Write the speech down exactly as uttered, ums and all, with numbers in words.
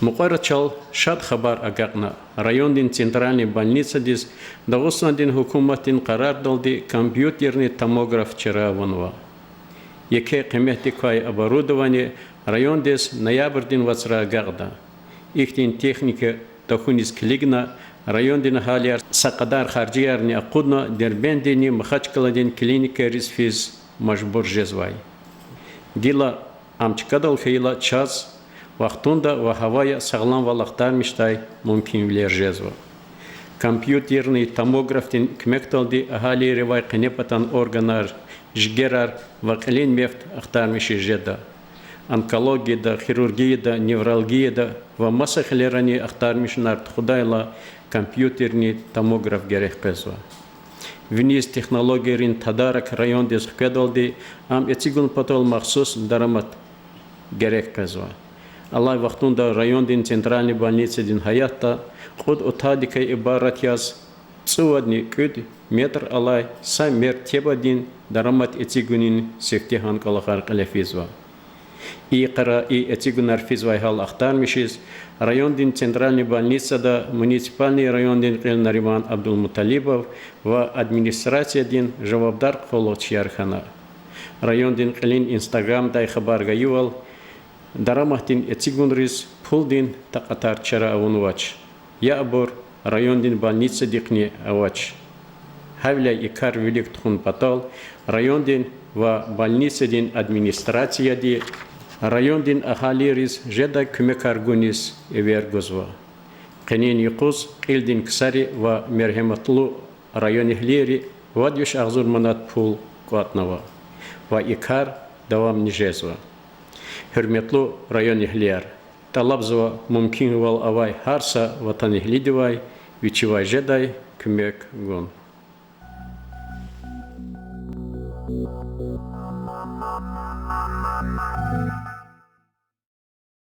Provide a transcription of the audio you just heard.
Мукьвара чал шад хабар агакьна: райондин центральный больницадиз Дагъустандин гьукуматдин къарардалди компьютерный томограф чара авунва. Еке къиметдик квай оборудование райондиз ноябрдин вацра агакьда. Ихьтин техника тахьуниз килигна, райондин агьалияр са кьадар харжиярни акъудна Дербентдинни Махачкъаладин клиникайриз физ мажбур жезвай. Гила ам чкадал хьайила чаз вахтунда ва гьавая сагъламвал ахтармишдай мумкинвилер жезва. Компьютерный томографдин куьмекдалди агьалийривай къенепатан органар, жигерар ва кьилин мефт ахтармишиз жеда. Онкологияда, хирургияда, неврологияда ва маса хилерани ахтармишунар тухудайла компьютерный томограф герек къвезва. Виниз технологиярин тадарак райондиз хкведалди ам эцигун патал махсус дарамат герек къвезва. Алай вахтунда райондин центральный больницадин гьаятда кьуд отагдикай ибарат яз цӀувадни кӀуьд метр алай са мертебадин дарамат эцигунин сифтегьан кӀвалахар кьиле физва. И йикъара и эцигунар физвай гьал ахтармишиз, райондин центральный больницада муниципальный райондин кьил Нариман Абдулмуталибов ва администрациядин жавабдар къуллугъчияр хьана. Райондин кьилин Instagram-дай хабар гайивал, дараматдин эцигунриз пулдин такьатар чара авунвач, я абур райондин больницадихъни авач. Гьавиляй и кар вилик тухун патал райондин ва больницадин администрацияди райондин агьалийриз жедай куьмекар гуниз эвер гузва. Къенин юкъуз кьилдин ксари ва мергьяматлу районэгьлийри вад виш агъзур манат пул кӀватӀнава ва и кар давамни жезва. Гьуьрметлу районэгьлияр, тӀалабзава мумкинвал авай гьар са ватанэгьлидивай вичивай жедай куьмек гун.